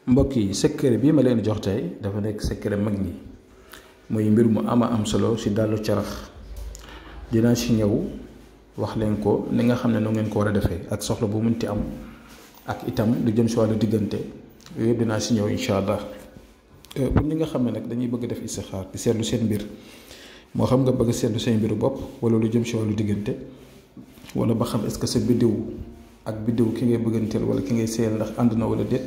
mbokk yi secret bii ma leen jox tey dafa nekk secret mag ñi muy mbir mu am solo si dàllu carax dinaa si ñëw wax leen ko ni nga xam ne nu ngeen ko war a defee ak soxla bu mënti am ak itam lu jëm si wàllu diggante yooyu dinaa si ñëw incha allah. pour ñi nga xam ne nag dañuy bëgg def istixaar di seetlu seen mbir moo xam nga bëgg seetlu seen mbiru bopp wala lu jëm si wàllu diggante wala ba xam est-ce que sa biddiw ak biddiw ki ngay bëgganteel wala ki ngay seeyal ndax ànd na wala déet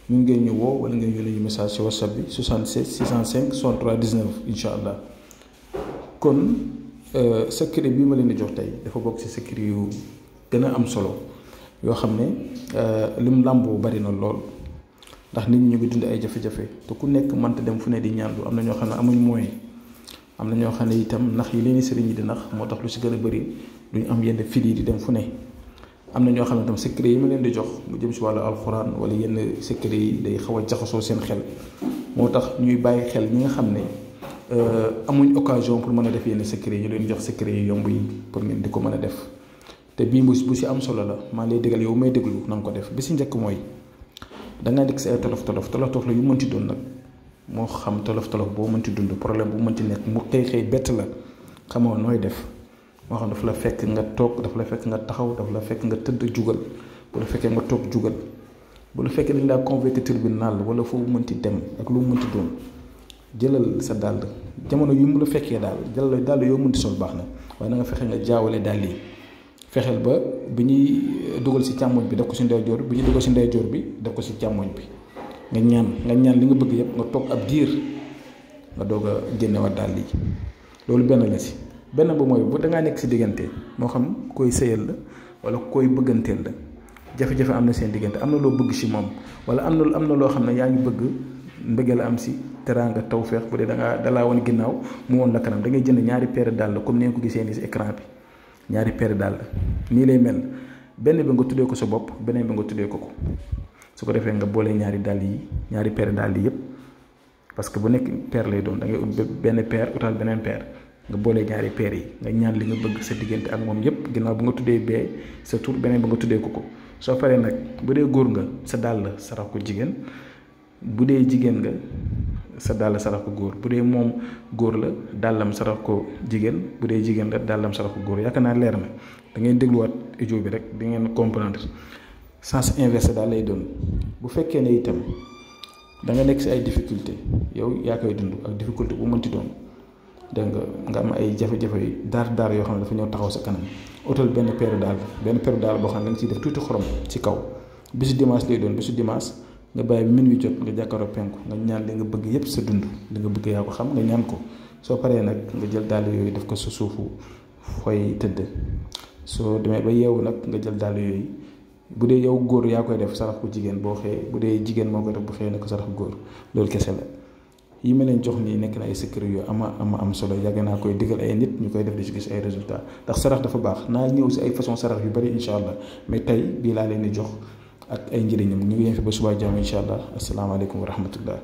ñu ngeen ñu woo wala ngeen yónnee ñu message si whatsapp bi 76 605 63 19 incha allah. kon secret bii ma leen di jox tey dafa bokk si secret yu gën a am solo yoo xam ne lim làmboo bari na lool ndax nit ñi ñu ngi dund ay jafe-jafe te ku nekk mënta dem fu ne di ñaanlu am na ñoo xam ne amuñ moyen am na ñoo xam ne itam nax yi leen sëriñ yi di nax moo tax lu si gën a bëri duñ am yenn fil yi di dem fu ne. am na ñoo xam ne tam secret yi ma leen di jox mu jëm si wàllu alxuraan wala yenn secret yi day xaw a jaxasoo seen xel moo tax ñuy bàyyi xel ñi nga xam ne amuñ occasion pour mën a def yenn secret yi ñu leen jox secret yi yomb yi pour ngeen di ko mën a def te bii bu si am solo la maa lay digal yow may déglu na nga ko def bi si njëkk mooy dangaa nekk si ay tolof la yu mënti doon nag moo xam tolof boo mënti dund problème bu mënti nekk mu xëy bett la xamoo nooy def moo xam dafa la fekk nga toog dafa la fekk nga taxaw dafa la fekk nga tëdd jugal bu la fekkee nga toog jugal bu la fekkee dañ laa convoqué tribunal wala foofu mënti dem ak lu mu mënti doon jëlal sa dàll jamono yu mu la fekkee daal jëlal dàll yoo mënti sol baax na waaye na nga fexe nga jaawale dàll yi fexeel ba bi ñuy dugal si càmmoñ bi def ko si ndeyjoor bi ñuy dugal si ndeyjoor bi def ko si càmmoñ bi nga ñaan li nga bëgg yëpp nga toog ab diir nga doog a génnewaat dàll yi loolu benn la si. benn ba mooy bu dangaa nekk si diggante moo xam koy sëyal la wala koy bëgganteel la jafe-jafe am na seen diggante am na loo bëgg si moom wala am na loo xam ne yaa ngi bëgg mbëggeel am si teraanga tawfeex bu dee dalaa woon ginnaaw mu woon la kanam da ngay jënd ñaari paire dàll comme ni nga ko gisee nii si écran bi ñaari paire dàll nii lay mel benn bi nga tuddee ko sa bopp beneen bi nga tuddee ko su ko defee nga boole ñaari paire dàll yi yëpp parce que bu nekk paire lay doon da ngay ut benn paire utal beneen paire nga boole ñaari paire yi nga ñaan li nga bëgg sa diggante ak moom yépp ginnaaw bu nga tuddee bee sa tur beneen ba nga tuddee ko soo paree nag bu dee góor nga sa dàll sarax ko jigéen bu dee jigéen nga sa dàll sarax ko góor bu dee moom góor la dàllam sarax ko jigéen bu dee jigéen la dàllam sarax ko góor yaakaar naa leer na da ngeen dégluwaat audio bi rek di ngeen comprendre sens inversé daal lay doon bu fekkee ne itam da nga nekk si ay difficulté yow yaa koy dund ak difficulté bu mënti doon dégg nga am ay jafe-jafe yi daar yoo xam ne dafa ñëw taxaw sa kanam utal benn paire daal boo xam ne da nga ciy def tuuti xorom ci kaw bisu dimanche lay doon bisu dimanche nga bàyyi minuit jot nga jàkkaaroo penku nga ñaan li nga bëgg yépp sa dund li nga bëgg yaa ko xam nga ñaan ko soo paree nag nga jël dàll yooyu def ko sa suufu fooy tëdd soo demee ba yeewu nag nga jël dàll yooyu bu dee yow góor yaa koy def sarax ko jigéen boo xëyee bu dee jigéen moo koy def bu xëyee ne ko sarax góor loolu kese la. yi ma leen jox nii nekk na ay secret yu am solo yàgg naa koy digal ay nit ñu koy def di ci gis ay résultats ndax sarax dafa baax naa ñëw si ay façon sarax yu bari incha allah mais tey bii laa leen di jox ak ay njëriñam ñu ngi yem fi ba subaa jàmm incha allah asalaamaaleykum wa rahmatullah